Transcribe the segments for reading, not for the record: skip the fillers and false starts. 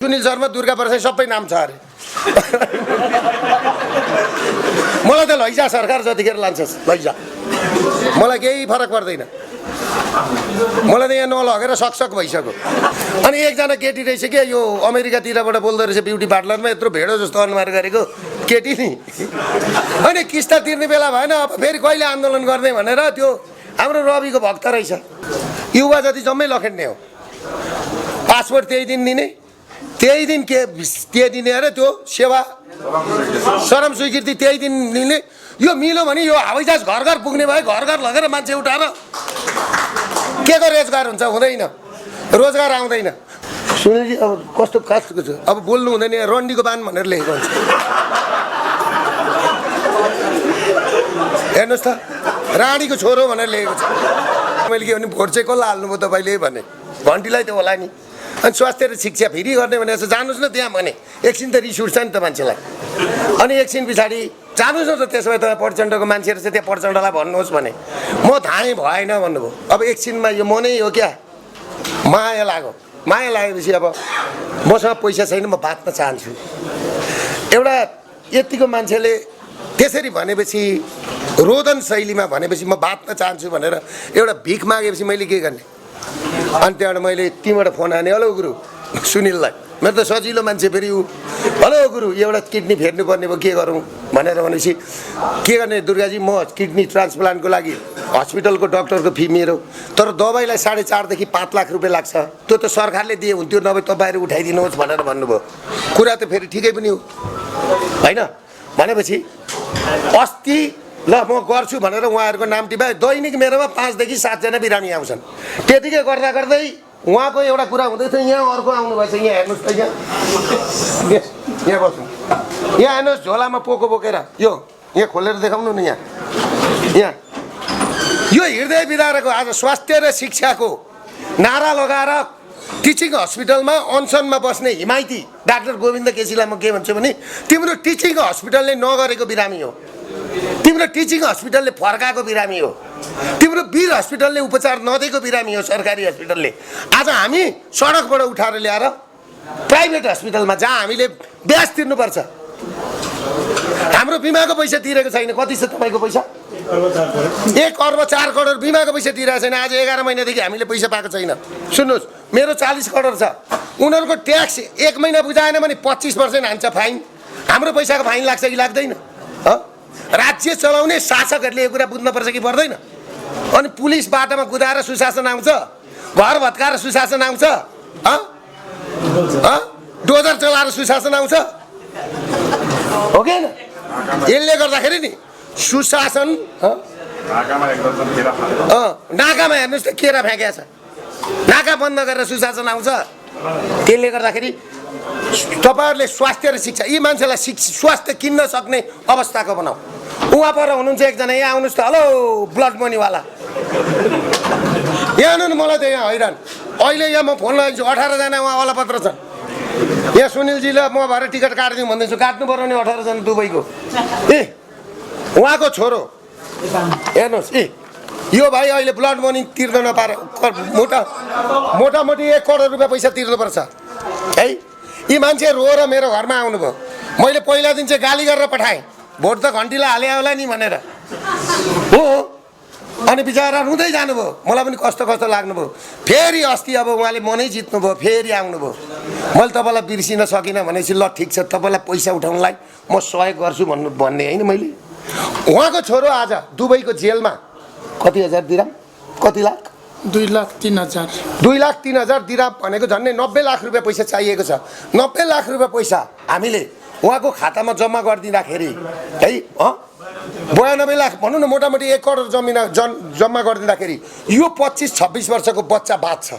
सुनिल शर्मा दुर्गा प्रसाद सबै नाम छ अरे मलाई त लैजा सरकार जतिखेर लान्छ लैजा मलाई केही फरक पर्दैन मलाई त यहाँ नलगेर सकसक भइसक्यो अनि एकजना केटी रहेछ के यो अमेरिकातिरबाट बोल्दो रहेछ ब्युटी पार्लरमा यत्रो भेडो जस्तो अनुहार गरेको केटी नि अनि किस्ता तिर्ने बेला भएन अब फेरि कहिले आन्दोलन गर्ने भनेर त्यो हाम्रो रविको भक्त रहेछ युवा जति जम्मै लखेट्ने हो पासपोर्ट त्यही दिन दिने त्यही दिन के दिने अरे त्यो सेवा शरम स्वीकृति त्यही दिन दिने यो मिल्यो भने यो हवाईजहाज घर घर पुग्ने भए घर घर लगेर मान्छे उठाएर के को रोजगार हुन्छ हुँदैन रोजगार आउँदैन सुनिलजी अब कस्तो कास्टको छ अब बोल्नु हुँदैन रन्डीको बान भनेर लेखेको हुन्छ हेर्नुहोस् त रानीको छोरो भनेर लेखेको छ मैले के भने भोट चाहिँ कसलाई हाल्नुभयो तपाईँले भने घन्टीलाई त होला नि अनि स्वास्थ्य र शिक्षा फेरि गर्ने भनेर जानुहोस् न त्यहाँ भने एकछिन त रिस उठ्छ नि त मान्छेलाई अनि एकछिन पछाडि जानुहोस् न त त्यसो भए तपाईँ प्रचण्डको मान्छेहरू चाहिँ त्यहाँ प्रचण्डलाई भन्नुहोस् भने म धाएँ भएन भन्नुभयो अब एकछिनमा यो म नै हो क्या माया लाग्यो माया लागेपछि अब मसँग पैसा छैन म बाँच्न चाहन्छु एउटा यतिको मान्छेले त्यसरी भनेपछि रोदन शैलीमा भनेपछि म बाँच्न चाहन्छु भनेर एउटा भिख मागेपछि मैले के गर्ने अनि त्यहाँबाट मैले तीबाट फोन हाने हेलो गुरु सुनिललाई मेरो त सजिलो मान्छे फेरि ऊ हेलो गुरु एउटा किडनी फेर्नु पर्ने भयो के गरौँ भनेर भनेपछि के गर्ने दुर्गाजी म किडनी ट्रान्सप्लान्टको लागि हस्पिटलको डक्टरको फी मेरो तर दबाईलाई 4.5 देखि 5 लाख रुपियाँ लाग्छ त्यो त सरकारले दिए हुन्थ्यो नभए तपाईँहरू उठाइदिनुहोस् भनेर भन्नुभयो कुरा त फेरि ठिकै पनि हो होइन भनेपछि अस्ति ल म गर्छु भनेर उहाँहरूको नाम टिपाए दैनिक मेरोमा 5 देखि 7 जना बिरामी आउँछन् त्यतिकै गर्दा गर्दै उहाँको एउटा कुरा हुँदैछ यहाँ अर्को आउनु भएछ यहाँ हेर्नुहोस् त यहाँ बस्नु यहाँ हेर्नुहोस् झोलामा पोको बोकेर यो यहाँ खोलेर देखाउनु न यहाँ यो हृदय बिरारको आज स्वास्थ्य र शिक्षाको नारा लगाएर टिचिङ हस्पिटलमा अनसनमा बस्ने हिमायती डाक्टर गोविन्द केसीलाई म के भन्छु भने तिम्रो टिचिङ हस्पिटलले नगरेको बिरामी हो तिम्रो टिचिङ हस्पिटलले फर्काएको बिरामी हो तिम्रो वीर हस्पिटलले उपचार नदिएको बिरामी हो सरकारी हस्पिटलले आज हामी सडकबाट उठाएर ल्याएर प्राइभेट हस्पिटलमा जहाँ हामीले ब्याज तिर्नुपर्छ हाम्रो बिमाको पैसा तिरेको छैन कति छ तपाईँको पैसा 1 अर्ब 4 करोड बिमाको पैसा तिरेको छैन आज 11 महिनादेखि हामीले पैसा पाएको छैन सुन्नुहोस् मेरो 40 करोड छ उनीहरूको ट्याक्स 1 महिना बुझाएन भने 25% हान्छ फाइन हाम्रो पैसाको फाइन लाग्छ कि लाग्दैन राज्य चलाउने शासकहरूले यो कुरा बुझ्नुपर्छ कि पर्दैन अनि पुलिस बाटोमा कुदाएर सुशासन आउँछ घर भत्काएर सुशासन आउँछ डोजर चलाएर सुशासन आउँछ हो कि यसले गर्दाखेरि नि सुशासन नाकामा हेर्नुहोस् त केरा फ्याँकेको छ नाका बन्द गरेर सुशासन आउँछ त्यसले गर्दाखेरि तपाईँहरूले स्वास्थ्य र शिक्षा यी मान्छेलाई स्वास्थ्य किन्न सक्ने अवस्थाको बनाऊ उहाँ पर हुनुहुन्छ एकजना यहाँ आउनुहोस् त हेलो ब्लड मनीवाला यहाँ आउनु न मलाई त यहाँ हैरान अहिले यहाँ म फोन लगाइदिन्छु 18 जना उहाँ वालापत्र छन् यहाँ सुनिलजीले म भएर टिकट काटिदिउँ भन्दैछु काट्नु पर्यो नि 18 जना दुबईको ए उहाँको छोरो हेर्नुहोस् ए यो भाइ अहिले ब्लड मनी तिर्न नपाएर मोटामोटी 1 करोड रुपियाँ पैसा तिर्नुपर्छ है यी मान्छे रोएर मेरो घरमा आउनुभयो मैले पहिला दिन चाहिँ गाली गरेर पठाएँ भोट त घन्टीलाई हाले होला नि भनेर हो अनि बिचरा रुँदै जानुभयो मलाई पनि कस्तो कस्तो लाग्नुभयो फेरि अस्ति अब उहाँले मनै जित्नुभयो फेरि आउनुभयो मैले तपाईँलाई बिर्सिन सकिनँ भनेपछि ल ठिक छ तपाईँलाई पैसा उठाउनलाई म सहयोग गर्छु भन्ने होइन मैले उहाँको छोरो आज दुबईको जेलमा कति हजार दिराम कति लाख 2,03,000 2,03,000 दिराम भनेको झन्डै 90 लाख रुपियाँ पैसा चाहिएको छ 90 लाख रुपियाँ पैसा हामीले उहाँको खातामा जम्मा गरिदिँदाखेरि है 92 लाख भनौँ न मोटामोटी 1 करोड जम्मा गरिदिँदाखेरि यो 25-26 वर्षको बच्चा बाँच्छ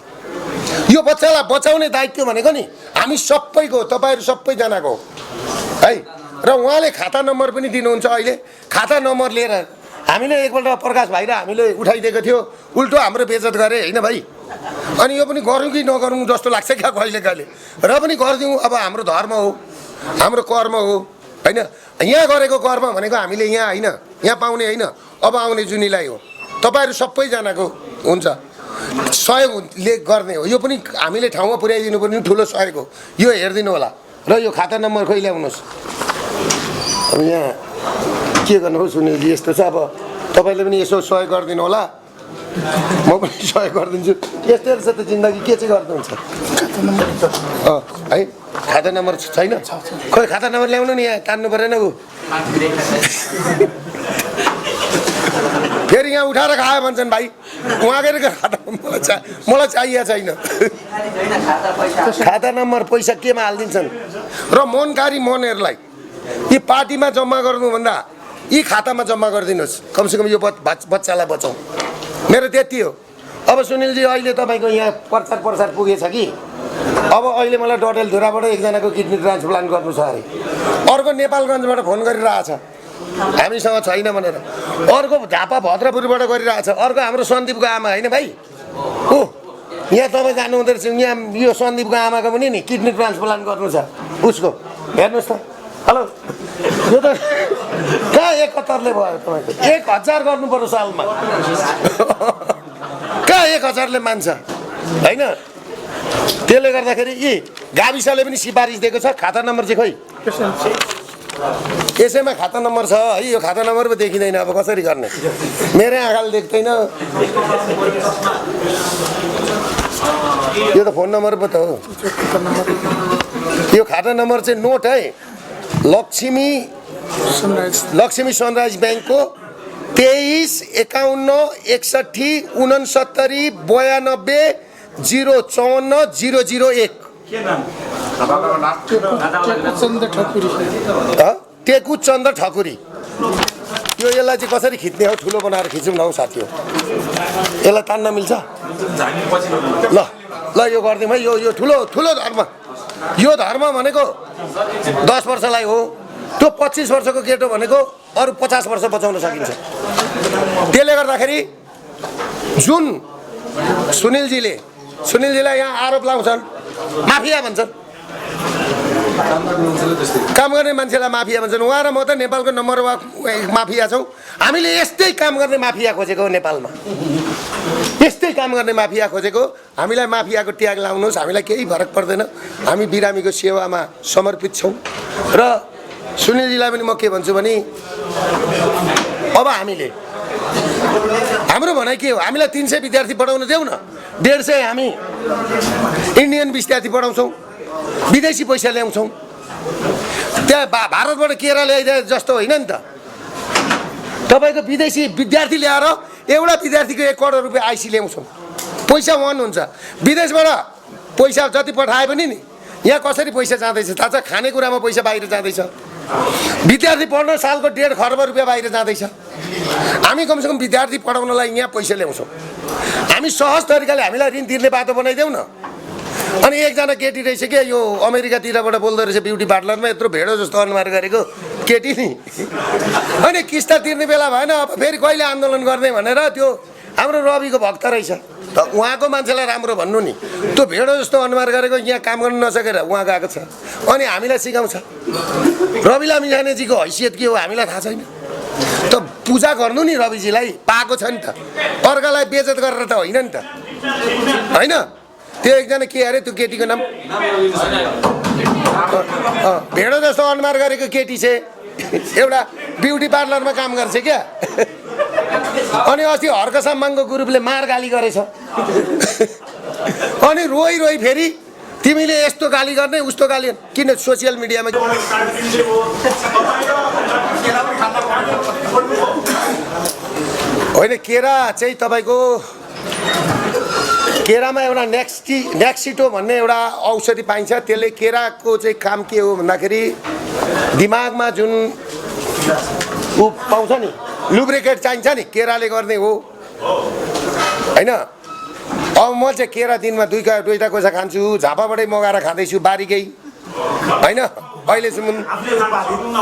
यो बच्चालाई बचाउने दायित्व भनेको नि हामी सबैको तपाईँहरू सबैजनाको है र उहाँले खाता नम्बर पनि दिनुहुन्छ अहिले खाता नम्बर लिएर हामीले एकपल्ट प्रकाश भाइ र हामीले उठाइदिएको थियो उल्टो हाम्रो बेइज्जत गरे होइन भाइ अनि यो पनि गरौँ कि नगरौँ जस्तो लाग्छ क्या कहिले कहिले र पनि गरिदिउँ अब हाम्रो धर्म हो हाम्रो कर्म हो होइन यहाँ गरेको कर्म भनेको हामीले यहाँ होइन यहाँ पाउने होइन अब आउने जुनीलाई हो तपाईँहरू सबैजनाको हुन्छ सहयोगले गर्ने हो। यो पनि हामीले ठाउँमा पुर्याइदिनु पनि ठुलो सहयोग हो। यो हेरिदिनु होला र यो खाता नम्बर खोइ ल्याउनुहोस्। अब यहाँ के गर्नु हो सुनिलजी, यस्तो छ। अब तपाईँले पनि यसो सहयोग गरिदिनु होला, म पनि सहयोग गरिदिन्छु। यस्तो रहेछ त जिन्दगी, के चाहिँ गर्नुहुन्छ? है खाता नम्बर छैन? खोइ खाता नम्बर ल्याउनु नि, यहाँ तान्नु परेन ऊ। फेरि यहाँ उठाएर खायो भन्छन् भाइ, उहाँ गएर खाता मलाई चाहिएको छैन। खाता नम्बर पैसा केमा हालिदिन्छन् र मनकारी मनहरूलाई यी पार्टीमा जम्मा गर्नुभन्दा यी खातामा जम्मा गरिदिनुहोस्। कमसेकम यो बच्चालाई बचाउँ। मेरो त्यति हो। अब सुनिलजी अहिले तपाईँको यहाँ प्रचार पुगेछ कि अब अहिले मलाई डडेलधुराबाट एकजनाको किडनी ट्रान्सप्लान्ट गर्नु छ अरे, अर्को नेपालगञ्जबाट फोन गरिरहेछ हामीसँग छैन भनेर, अर्को झापा भद्रपुरबाट गरिरहेछ, अर्को हाम्रो सन्दीपको आमा होइन भाइ हो, यहाँ तपाईँ जानु हुँदो रहेछ। यहाँ यो सन्दीपको आमाको पनि नि किडनी ट्रान्सप्लान्ट गर्नु छ उसको, हेर्नुहोस् त। हेलो, यो त कहाँ 71ले भयो तपाईँको? 1000 गर्नु पर्यो सालमा। कहाँ 1000ले मान्छ होइन? त्यसले गर्दाखेरि यी गाविसले पनि सिफारिस दिएको छ। खाता नम्बर चाहिँ खोइ, यसैमा खाता नम्बर छ है। यो खाता नम्बर पो देखिँदैन, अब कसरी गर्ने? मेरै आँखाले देख्दैन। यो त फोन नम्बर पो त हो। यो खाता नम्बर चाहिँ नोट है, लक्ष्मी सनराइज ब्याङ्कको 23 51 61 69 92 054 001। टेकु चन्द्र ठकुरी। यो यसलाई चाहिँ कसरी खिच्ने हो? ठुलो बनाएर खिचौँ न हौ साथी हो। यसलाई तान्न मिल्छ? ल ल यो गरिदिउँ है। यो ठुलो धर्म। यो धर्म भनेको 10 वर्षलाई हो, त्यो 25 वर्षको केटो भनेको अरू 50 वर्ष बचाउन सकिन्छ। त्यसले गर्दाखेरि जुन सुनिलजीलाई यहाँ आरोप लाउँछन्, माफिया भन्छन्, काम गर्ने मान्छेलाई माफिया भन्छन्। उहाँ र म त नेपालको नम्बर 1 माफिया छौँ। हामीले यस्तै काम गर्ने माफिया खोजेको नेपालमा, यस्तै काम गर्ने माफिया खोजेको। हामीलाई माफियाको ट्याग लाउनुहोस्, हामीलाई केही फरक पर्दैन। हामी बिरामीको सेवामा समर्पित छौँ। र सुनिलजीलाई पनि म के भन्छु भने, अब हाम्रो भनाइ के हो? हामीलाई 300 विद्यार्थी पढाउन देऊ न, 150 हामी इन्डियन विद्यार्थी पढाउँछौँ, विदेशी पैसा ल्याउँछौँ। त्यहाँ भारतबाट केरा ल्याइदिए जस्तो होइन नि त। तपाईँको विदेशी विद्यार्थी ल्याएर एउटा विद्यार्थीको 1 करोड रुपियाँ आइसी ल्याउँछौँ, पैसा वहन हुन्छ। विदेशबाट पैसा जति पठाए पनि नि यहाँ कसरी पैसा जाँदैछ थाहा छ? खानेकुरामा पैसा बाहिर जाँदैछ। विद्यार्थी पढ्न सालको 1.5 खर्ब रुपियाँ बाहिर जाँदैछ। हामी कमसेकम विद्यार्थी पढाउनलाई यहाँ पैसा ल्याउँछौँ। हामी सहज तरिकाले हामीलाई ऋण तिर्ने बाटो बनाइदेऊ न। अनि एकजना केटी रहेछ क्या, यो अमेरिकातिरबाट बोल्दो रहेछ, ब्युटी पार्लरमा यत्रो भेडो जस्तो अनुहार गरेको केटी नि। अनि किस्ता तिर्ने बेला भएन, अब फेरि कहिले आन्दोलन गर्ने भनेर त्यो हाम्रो रविको भक्त रहेछ। त उहाँको मान्छेलाई राम्रो भन्नु नि, त्यो भेडो जस्तो अनुहार गरेको यहाँ काम गर्न नसकेर उहाँ गएको छ। अनि हामीलाई सिकाउँछ। रवि लामिछानेजीको हैसियत के हो हामीलाई थाहा छैन। त पूजा गर्नु नि रविजीलाई, पाएको छ नि त। अर्कालाई बेइज्जत गरेर त होइन नि त, होइन? त्यो एकजना के अरे त्यो केटीको नाम भेडो जस्तो अनुहार गरेको केटी छ, एउटा ब्युटी पार्लरमा काम गर्छ क्या। अनि अस्ति हर्क सम्मानको ग्रुपले मार गाली गरेछ। अनि रोइ फेरि तिमीले यस्तो गाली गर्ने उस्तो गाली किन सोसियल मिडियामा? होइन, केरा चाहिँ तपाईँको केरामा एउटा नेक्सिटो भन्ने एउटा औषधि पाइन्छ। त्यसले केराको चाहिँ काम के हो भन्दाखेरि दिमागमा जुन ऊ पाउँछ नि, लुब्रिकेट चाहिन्छ नि, केराले गर्ने हो होइन? अब म चाहिँ केरा दिनमा दुईटा कोसा खान्छु, झापाबाटै मगाएर खाँदैछु बारीकै होइन, अहिलेसम्म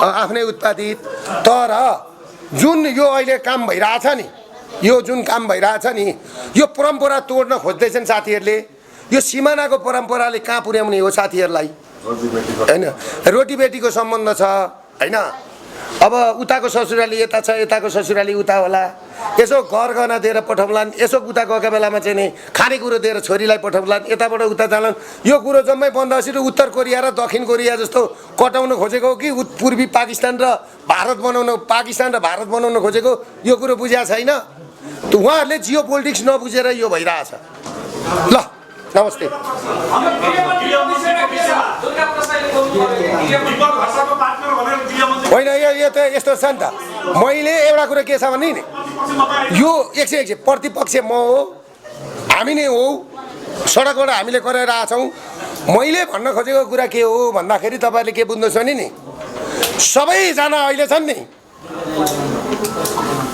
आफ्नै उत्पादित। तर जुन यो अहिले काम भइरहेछ नि, यो परम्परा तोड्न खोज्दैछन् साथीहरूले। यो सिमानाको परम्पराले कहाँ पुर्याउने हो साथीहरूलाई होइन? रोटीबेटीको सम्बन्ध छ होइन? अब उताको ससुराली यता छ, यताको ससुराली उता होला। यसो गरगहना दिएर पठाउलान्, यसो उता गएका बेलामा चाहिँ नि खानेकुरो दिएर छोरीलाई पठाउलान्, यताबाट उता जालान्। यो कुरो जम्मै बन्द भएपछि उत्तर कोरिया र दक्षिण कोरिया जस्तो कटाउन खोजेको हो कि पूर्वी पाकिस्तान र भारत बनाउन खोजेको, यो कुरो बुझ्या छैन। उहाँहरूले जियो पोलिटिक्स नबुझेर यो भइरहेछ। ल नमस्ते। होइन यो त यस्तो छ नि त, मैले एउटा कुरो के छ भने नि, यो 101 प्रतिपक्ष म हो, हामी नै हो, सडकबाट हामीले कराइरहेछौँ। मैले भन्न खोजेको कुरा के हो भन्दाखेरि तपाईँले के बुझ्नुहोस् भने नि, सबैजना अहिले छन् नि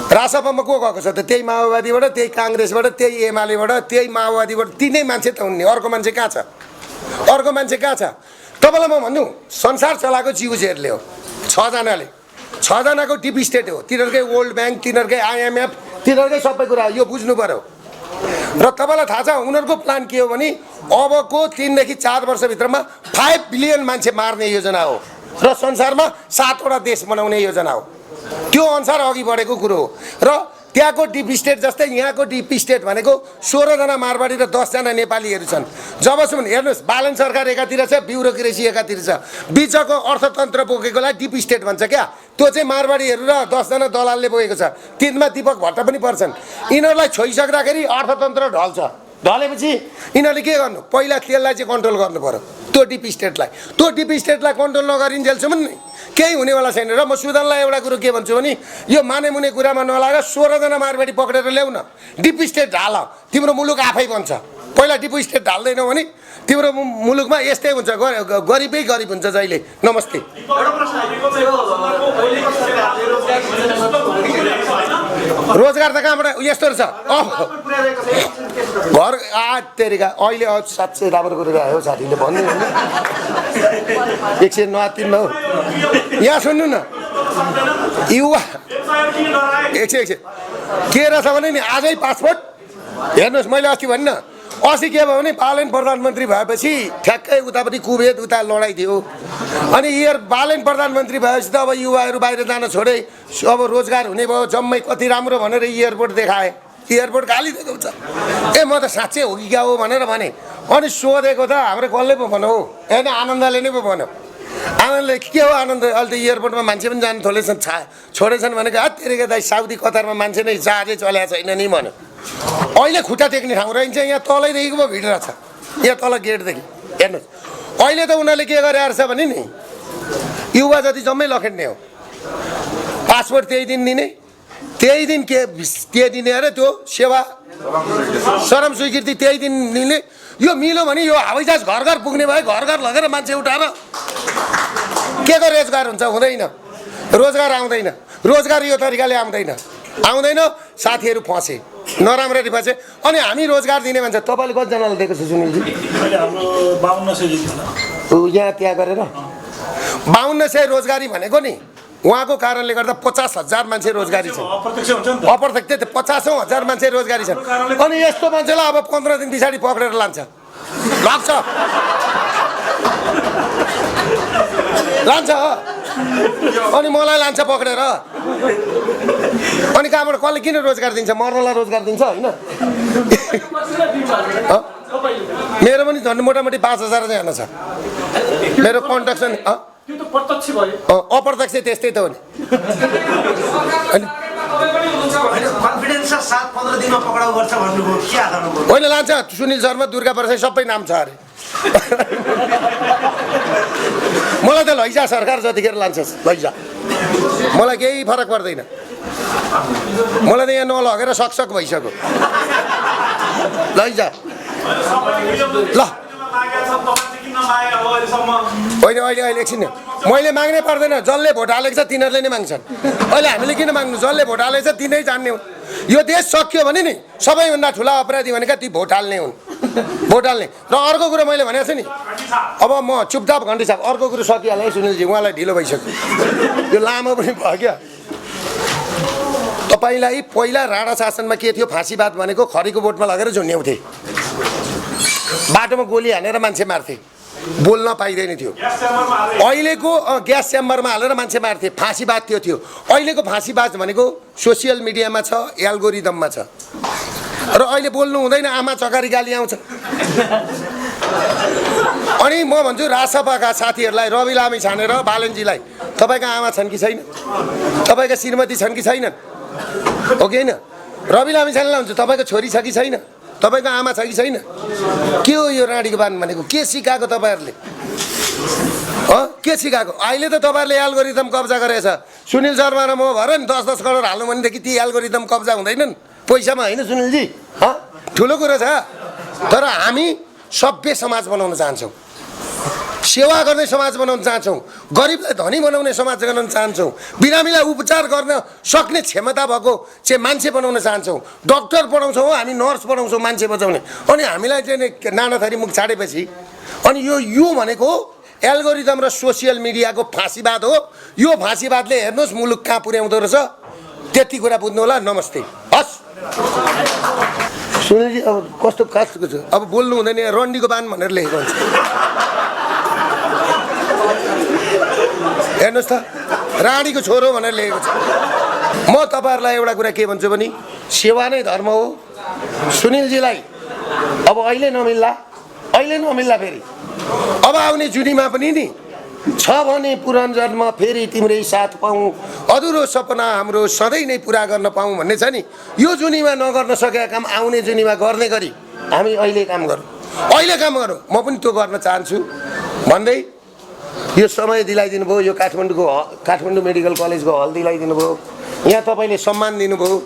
रासपामा को गएको छ त, त्यही माओवादीबाट, त्यही काङ्ग्रेसबाट, त्यही एमालेबाट, त्यही माओवादीबाट, तिनै मान्छे त हुन् नि। अर्को मान्छे कहाँ छ? तपाईँलाई म भन्नु, संसार चलाएको जिउजेहरूले हो। 6 जनाले, 6 जनाको डिप स्टेट हो, तिनीहरूकै वर्ल्ड ब्याङ्क, तिनीहरूकै IMF, तिनीहरूकै सबै कुरा यो बुझ्नु पर्यो। र तपाईँलाई थाहा छ उनीहरूको प्लान के हो भने अबको 3 देखि 4 वर्षभित्रमा 5 बिलियन मान्छे मार्ने योजना हो र संसारमा 7 वटा देश बनाउने योजना हो। त्यो अनुसार अघि बढेको कुरो हो। र त्यहाँको डिप स्टेट जस्तै यहाँको डिप स्टेट भनेको 16 जना मारवाडी र 10 जना नेपालीहरू छन्। जबसम्म हेर्नुहोस्, बालन सरकार एकातिर छ, ब्युरोक्रेसी एकातिर छ, बिचको अर्थतन्त्र बोकेकोलाई डिप स्टेट भन्छ क्या। त्यो चाहिँ मारवाडीहरू र 10 जना दलालले बोकेको छ। तिनमा दीपक भट्ट पनि पर्छन्। यिनीहरूलाई छोइसक्दाखेरि अर्थतन्त्र ढल्छ। ढलेपछि यिनीहरूले के गर्नु, पहिला त्यसलाई चाहिँ कन्ट्रोल गर्नु पर्यो, त्यो डिप स्टेटलाई कन्ट्रोल नगरिन्जेलसम्म नि केही हुनेवाला छैन। र म सुदनलाई एउटा कुरो के भन्छु भने यो मानेमुने कुरामा नलाग, 16 जना मारवाडी पक्रेर ल्याउ न, डिप स्टेट ढाल, तिम्रो मुलुक आफै बन्छ। पहिला डिप स्टेट ढाल्दैनौ भने तिम्रो मुलुकमा यस्तै हुन्छ, गरिबै गरिब हुन्छ जहिले। नमस्ते। रोजगार त कहाँबाट यस्तो छ, घर तेरिका अहिले 700 राम्रो गरेर आयो साथीले भन्नु 193 हो। यहाँ सुन्नु न, युवा 101 के रहेछ भने नि आजै पासपोर्ट हेर्नुहोस्। मैले अस्ति भन्न, अस्ति के भयो भने बालेन प्रधानमन्त्री भएपछि ठ्याक्कै उतापट्टि कुवेत उता लडाइँ थियो। अनि बालेन प्रधानमन्त्री भएपछि त अब युवाहरू बाहिर जान छोडे, अब रोजगार हुने भयो, जम्मै कति राम्रो भनेर एयरपोर्ट देखाए, एयरपोर्ट खाली दिएको छ। म त साँच्चै हो कि क्या हो भनेर भने। अनि सोधेको त हाम्रो कसले पो भन्यो हो, होइन आनन्दले नै पो भन्यो। आनन्दले के हो आनन्द, अहिले त एयरपोर्टमा मान्छे पनि जानु छोडेछन् भनेको तेरेको दाइ साउदी कतारमा मान्छे नै जहाजै चलेको छैन नि भन्यो। अहिले खुट्टा टेक्ने ठाउँ रहन्छ, यहाँ तलैदेखिको पो भिड रहेछ, यहाँ तल गेटदेखि हेर्नुहोस्। अहिले त उनीहरूले के गरेर छ भने नि, युवा जति जम्मै लखेट्ने हो, पासपोर्ट त्यही दिन दिने, त्यही दिन के दिने अरे त्यो सेवा शरम स्वीकृति त्यही दिन दिने। यो मिल्यो भने यो हवाईजहाज घर घर पुग्ने भए घर घर लगेर मान्छे उठाएर के को रोजगार हुन्छ? हुँदैन, रोजगार आउँदैन, रोजगार यो तरिकाले आउँदैन। साथीहरू फसे, नराम्ररी फसे। अनि हामी रोजगार दिने मान्छे तपाईँले कतिजनालाई दिएको छ सुनिलजी? हाम्रो 5200 यहाँ त्यहाँ गरेर 5200 रोजगारी भनेको नि उहाँको कारणले गर्दा 50,000 मान्छे रोजगारी छन्। अप्रत्यक्ष 50,000 मान्छे रोजगारी छन्। अनि यस्तो मान्छेलाई अब 15 दिन पछाडि पक्रेर लाग्छ। अनि मलाई लान्छ पक्रेर। अनि कहाँबाट कसले किन रोजगार दिन्छ? मर्नलाई रोजगार दिन्छ होइन? मेरो पनि झन् मोटामोटी 5,000 जना छ मेरो कन्ट्राक्सन। त्यो त प्रत्यक्ष भयो, अप्रत्यक्ष त्यस्तै त हो नि। कन्फिडेन्स साथ 15 दिनमा पक्राउ गर्छ भन्नुभयो, के आधार हो? होइन लान्छ, सुनिल शर्मा, दुर्गा प्रसाद सबै नाम छ अरे। मलाई त लैजा सरकार जतिखेर लान्छ लैजा, मलाई केही फरक पर्दैन। मलाई त यहाँ नलगेर सकसक भइसक्यो। लैजा ल होइन, अहिले एकछिन मैले माग्नै पर्दैन, जसले भोट हालेको छ तिनीहरूले नै माग्छन्। अहिले हामीले किन माग्नु? जसले भोट हालेको छ तिनै जान्ने हुन्। यो देश सकियो भने नि सबैभन्दा ठुला अपराधी भनेका ती भोट हाल्ने हुन्, भोट हाल्ने। र अर्को कुरो मैले भनेको छु नि, अब म चुपचाप घन्टी साहब अर्को कुरो सकिहालेँ सुनिलजी, उहाँलाई ढिलो भइसक्यो, यो लामो पनि भयो क्या। तपाईँलाई पहिला राणा शासनमा के थियो? फाँसीवाद भनेको खरीको बोटमा लगेर झुन्ड्याउँथे, बाटोमा गोली हानेर मान्छे मार्थे। बोल्न पाइँदैन थियो। अहिलेको ग्यास च्याम्बरमा हालेर मान्छे मार्थे, फाँसी बाँध्थ्यो थियो। अहिलेको फाँसी बाज भनेको सोसियल मिडियामा छ, एल्गोरिदममा छ। र अहिले बोल्नु हुँदैन, आमा चकारी गाली आउँछ। अनि म भन्छु राजसभाका साथीहरूलाई, रवि लामी छानेर बालनजीलाई, तपाईँका आमा छन् कि छैन? तपाईँका श्रीमती छन् कि छैनन्? हो कि होइन? रवि लामी छानेलाई हुन्छ, तपाईँको छोरी छ कि छैन? तपाईँको आमा छ कि छैन? के हो यो राणीको बान भनेको? के सिकाएको तपाईँहरूले? के सिकाएको? अहिले त तपाईँहरूले एल्गोरिदम कब्जा गरेछ। सुनिल शर्मा र म भएर नि 10-10 करोड हाल्नु भनेदेखि ती एल्गोरिदम कब्जा हुँदैनन् पैसामा, होइन सुनिलजी? ठुलो कुरो छ। तर हामी सभ्य समाज बनाउन चाहन्छौँ, सेवा गर्ने समाज बनाउन चाहन्छौँ, गरिबलाई धनी बनाउने समाज बनाउन चाहन्छौँ, बिरामीलाई उपचार गर्न सक्ने क्षमता भएको चाहिँ मान्छे बनाउन चाहन्छौँ। डक्टर पढाउँछौँ, हामी नर्स पढाउँछौँ मान्छे बचाउने। अनि हामीलाई चाहिँ नाना थरी मुख छाडेपछि अनि यो भनेको एल्गोरिदम र सोसियल मिडियाको फाँसीवाद हो। यो फाँसीवादले हेर्नुहोस् मुलुक कहाँ पुर्याउँदो रहेछ। त्यति कुरा बुझ्नु होला। नमस्ते। हस् सुनिलजी, अब कस्तो कास्टको छ, अब बोल्नु हुँदैन, रन्डीको बान भनेर लेखेको हुन्छ। हेर्नुहोस् त, राणीको छोरो भनेर लेखेको छ। म तपाईँहरूलाई एउटा कुरा के भन्छु भने सेवा नै धर्म हो। सुनिलजीलाई अब अहिले नमिल्ला फेरि। अब आउने जुनीमा पनि नि छ भने पुरानो जन्म फेरि तिम्रै साथ पाऊँ, अधुरो सपना हाम्रो सधैँ नै पुरा गर्न पाऊँ भन्ने छ नि। यो जुनीमा नगर्न सकेका काम आउने जुनीमा गर्ने गरी हामी अहिले काम गरौँ। म पनि त्यो गर्न चाहन्छु भन्दै यो समय दिलाइदिनु भयो। यो काठमाडौँ मेडिकल कलेजको हल दिलाइदिनु भयो। यहाँ तपाईँले सम्मान दिनुभयो।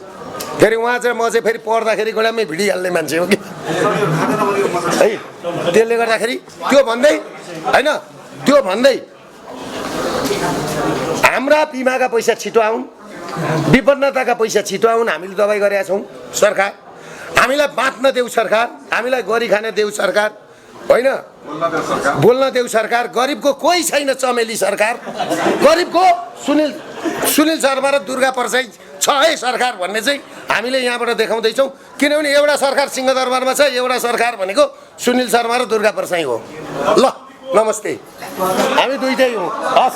फेरि उहाँ चाहिँ म चाहिँ फेरि पढ्दाखेरि गोडामै भिडिहाल्ने मान्छे हो कि है। त्यसले गर्दाखेरि त्यो भन्दै हाम्रा बिमाका पैसा छिटो आउन्, विपन्नताका पैसा छिटो आउन्। हामीले दबाई गरेका छौँ। सरकार हामीलाई बाँच्न देऊ, सरकार हामीलाई गरी खान देऊ, सरकार होइन बोल्न देऊ सरकार। गरिबको कोही छैन चमेली सरकार। गरिबको सुनिल शर्मा र दुर्गा परसाई छ है सरकार भन्ने चाहिँ हामीले यहाँबाट देखाउँदैछौँ। किनभने एउटा सरकार सिंहदरबारमा छ, एउटा सरकार भनेको सुनिल शर्मा र दुर्गा परसाई हो। ल नमस्ते, हामी दुइटै हौँ। हस्।